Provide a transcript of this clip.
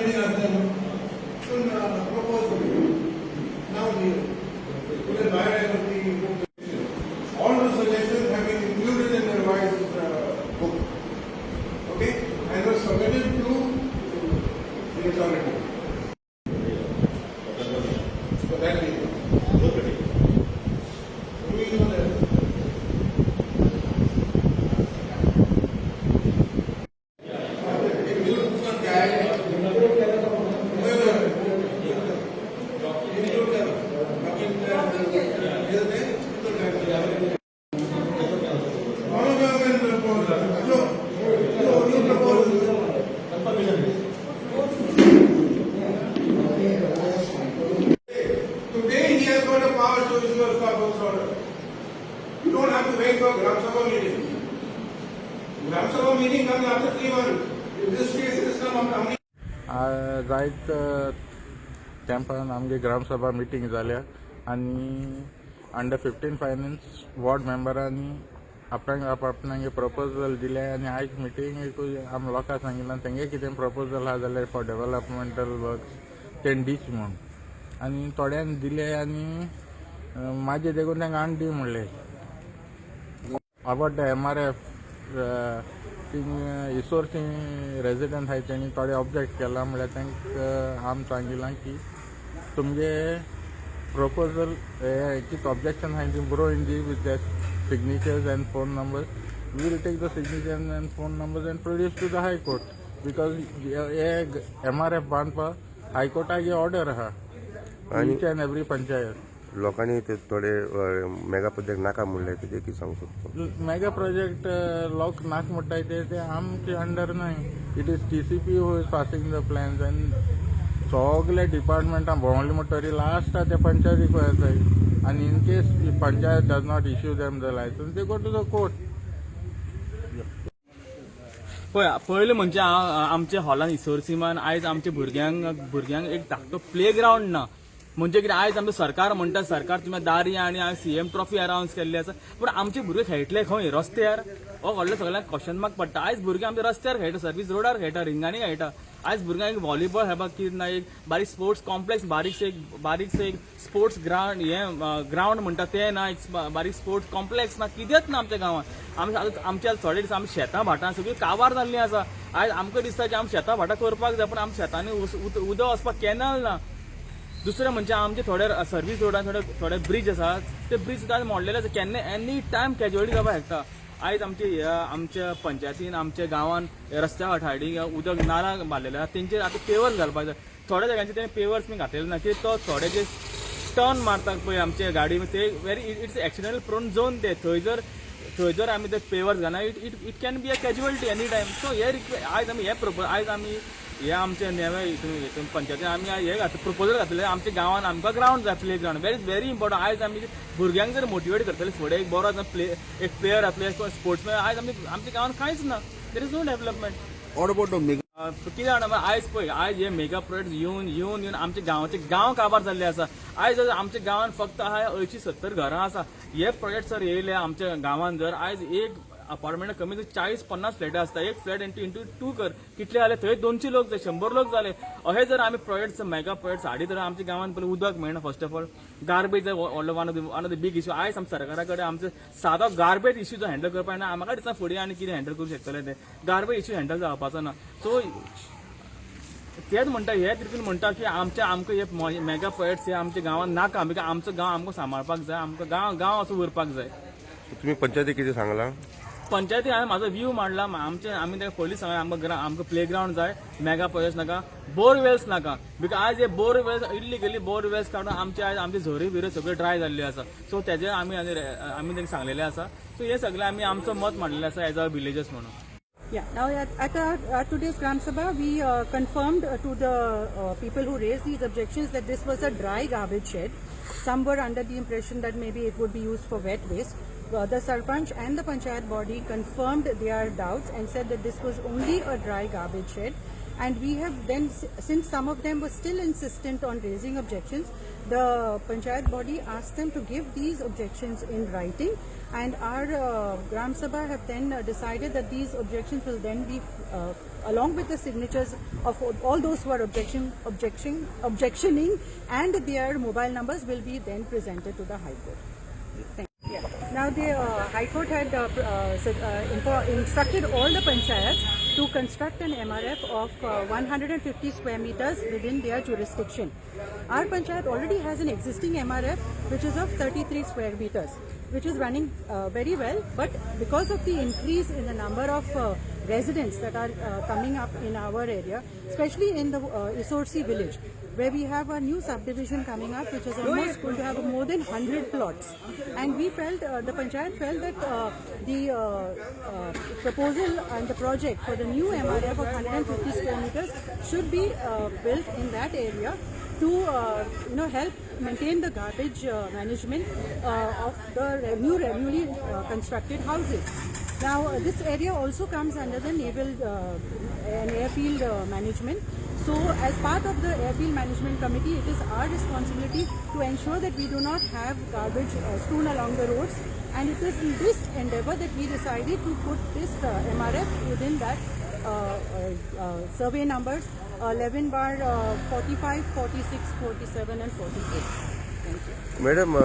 Meeting आसता न्हू, पूण propose now biodiversity. All the suggestions have been included in the revised book. Okay? And was submitted to the authority. For that reason. We know that. क्या है? Include करो. बाकी All of them can propose. जो जो you propose. Today he has got a power to issue a stop works order. You don't have to wait for Gram Sabha meeting. Gram Sabha meeting comes after 3 months. In this case, it has come after how many जायत तेंपान आमगे gram sabha meeting जाल्या आनी under 15 finance ward मेंबरांनी आपणाक आप आपणागे proposal दिले आनी आयज मिटींगेकूय आमी लोकांक सांगिल्लां, तेंगे कितें प्रपोजल आहा जाल्यार फॉर डेवलपमेंटल वर्क्स तें दीच म्हूण. आनी थोड्यांनी दिले आनी मागीर देखून तांकां आनी दी म्हणलें. About the MRF thing, इसोरची resident आहाय, तेणी थोडे ऑब्जेक्ट केला. म्हणल्यार तांकां आमी सांगिलां की तुमगे प्रपोजल हे कितें ऑब्जेक्शन आहाय ती बरोवन दी with the signatures and phone numbers. We will take the signatures and phone numbers and produce to the High Court, because hey MRF बांदपाक हायकोर्टाची ऑर्डर आहा इच अँड एवरी पंचायत. लोकांनी ते थोडे मेगा प्रोजेक्ट नाका म्हणले, तेजे कितें सांगू शकतो? मेगा प्रोजेक्ट लोक नाक म्हणटाय ते ते आमचे अंडर न्हय. It is TCP who is passing the plans and सगळे डिपार्टमेंटां भोंवले म्हणटरी लास्टा ते पंचायतीक वताय आनी in case panchayat does not issue them the license, they go to the court. पळय, पयलें म्हणजे आमच्या हॉलान इसोरसीमान आयज आमच्या भुरग्यांक एक धाकटो प्ले ग्रावंड ना. म्हणजे कितें, आयज आमचें सरकार म्हणटा, सरकार तुमी दारी आनी सीएम ट्रॉफी अनाउन्स केल्ली आसा, पूण आमचे भुरगे खेळटले खंय? रस्त्यार? हो व्हडलो सगळ्यांक क्वेश्चन मार्क पडटा. आयज भुरगे आमचे रस्त्यार खेळटा, सर्वीस रोडार खेळटा, रिंगांनी खेळटा. आयज भुरग्यांक व्हॉलीबॉल खेळपाक कितें ना, एक बारीक स्पोर्ट्स कॉम्प्लेक्स, बारीकशें एक स्पोर्ट्स ग्रावंड, हें ग्रावंड म्हणटा तें ना, एक बारीक स्पोर्ट्स कॉम्प्लेक्स ना, कितेंच ना आमच्या गांवांत. आमी आतां आमच्या थोडे दीस आमी शेतां भाटां सगळीं काबार जाल्लीं आसा. आयज आमकां दिसता की आमी शेतां भाटां करपाक जाय, पूण आमच्या शेतांनी उदक वचपाक कॅनल ना. दुसरें म्हणजे आमचे थोडे सर्वीस रोडान थोडे थोडे ब्रीज आसात, ते ब्रीज सुद्दां मोडलेले आसा. केन्ना एनी टायम कॅज्युअलिटी जावपाक शकता. आयज आमचे ह्या आमच्या पंचायतीन आमच्या गांवान रस्त्या वाठारी उदक नाला बांदलेले आसा, तेंचेर आतां पेवर्स घालपाक जाय. थोड्या जाग्यांचेर तेणे पेवर्स बी घातलेले ना की तो थोडे जे टर्न मारतात पळय आमचे गाडी, ते very it's accidental prone zone. ते थंय जर आमी ते पेवर्स घालना, it can be a casualty any time. So हे रिक्वे आयज आमी हे प्रपोज आयज आमी हे आमचे नेवे हितून पंचायतीन आमी हे घातले, प्रपोजल घातलेले. आमच्या गांवान आमकां ग्रावंड जाय, play ground very very important. आयज आमी भुरग्यांक जर मोटिवेट करतले, फुडें एक बरो प्ले एक प्लेयर आपले स्पोर्ट्समॅन. आयज आमी आमच्या गांवान कांयच ना, there is no development. What about the mega कितें जाणा, आयज पळय, आयज हे मेगा प्रोजेक्ट येवन येवन येवन आमच्या गांवाचे गांव काबार जाल्ले आसा. आयज आमच्या गांवान फक्त आहा 80-70 घरां आसा. हे प्रोजेक्ट जर येयले आमच्या गांवान, जर आयज एक अपार्टमेंट कमी 40-50 फ्लॅट आसता, एक फ्लॅट इंटू टू कर, कितले जाले थंय? 200 लोक जाय, 100 लोक जाले. अहे जर आमी प्रोजेक्ट, मेगा प्रोजेक्ट हाडीत तर आमच्या गांवान पयलीं उदक मेळना. फर्स्ट ऑफ ऑल गार्बेज व्हडलो one of the big issue. आयज आमच्या सरकारा कडेन आमचो सादो गार्बेज इश्यू जो हँडल करपाक ना, म्हाका दिसता फुडें आनी कितें हँडल करूंक शकतले ते. गार्बेज इश्यू हँडल जावपाचो ना. सो तेच म्हणटा, हे रितीन म्हणटा की आमच्या आमकां हे मेगा प्रोजेक्ट्स हे आमच्या गांवांत नाका, because आमचो गांव आमकां सांबाळपाक जाय, आमकां गांव गांव असो उरपाक जाय. तुम्ही पंचायती कितें सांगलां? पंचायती हांवें म्हाजो व्यू मांडला. आमचे आमी ताका पयलीं सांगलें, आमकां प्ले ग्रावंड जाय, मेगा प्रोजेक्ट नाका, बोरवेल्स नाका, because आयज हे बोरवेल्स, इल्लिगली बोरवेल्स काडून आमचे आयज आमचे झरी बिरी सगळे ड्राय जाल्ले आसा. सो तेजे आमी तांकां सांगलेले आसा. सो हे सगळे आमी आमचो मत मांडलेलें आसा एज अ विलेजर्स म्हणून. Yeah, now at today's Gram Sabha, we confirmed to the people who raised these objections that this was a dry garbage shed. Some were under the impression that maybe it would be used for wet waste. The Sarpanch and the Panchayat body confirmed their doubts and said that this was only a dry garbage shed. And we have then, since some of them were still insistent on raising objections, the panchayat body asked them to give these objections in writing, and our Gram Sabha have then decided that these objections will then be, along with the signatures of all those who are objectioning, and their mobile numbers will be then presented to the High Court. Thank you. Yeah. Now the High Court had instructed all the panchayats to construct an MRF of 150 square meters within their jurisdiction. Our panchayat already has an existing MRF which is of 33 square meters, which is running very well, but because of the increase in the number of residents that are coming up in our area, especially in the Isorci village, where we have a new subdivision coming up, which is almost going to have more than 100 plots. And we felt, the panchayat felt that the proposal and the project for the new MRF of 150 square meters should be built in that area to help maintain the garbage management of the newly constructed houses. Now this area also comes under the naval and airfield management. So as part of the airfield management committee, it is our responsibility to ensure that we do not have garbage strewn along the roads, and it is in this endeavor that we decided to put this MRF within that survey numbers 11 bar 45, 46, 47 and 48. Thank you. Madam.